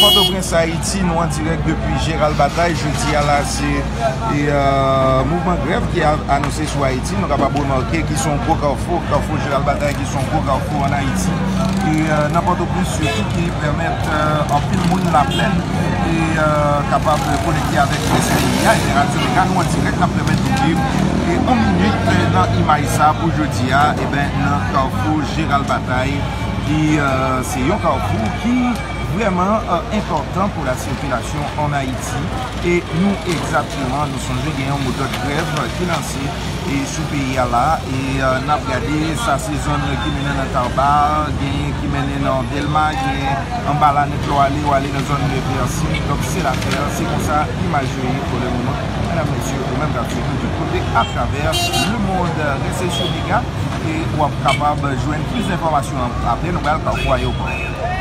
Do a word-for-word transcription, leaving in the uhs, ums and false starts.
Pòtoprens, Ayiti, nou an dirèk depi Jeral Batay. Jodi a la, se e, euh, mouvman grèv ki a- anonse sou Ayiti. Nou kapab remake ki se yon gwo kafou, kafou Jeral Batay, ki se yon gwo kafou ann Ayiti. E euh, nan Pòtoprens sitou, ki pèmèt euh, anpil moun Laplèn e euh, kapab konekte avèk rès peyi a. E Radyo Mega, nou an dirèk, n ap pèmèt ou viv e yon minit nan imaj sa pou jodi a, e ben, nan kafou Jeral Batay, ki euh, se yon kafou ki vrèman euh, enpòtan pou la sikilasyon ann Ayiti. E nou egzakteman, nou sonje gen yon modòd grèv ki lanse e sou peyi a la. E euh, n ap gade, sa se zòn ki mennen nan Taba, gen ki mennen nan Dèlma, gen anba la nèt, lè w ale, w ale nan zòn Pèsi. Donk, se lafè, se konsa imaj yo ye pou le moman. Medam, mesye, ou menm k ap swiv nou tout kote atravè le monde. Rete sou Mega e w ap kapab jwenn plis enfòmasyon apre. Nou pral kafou Ayewopò.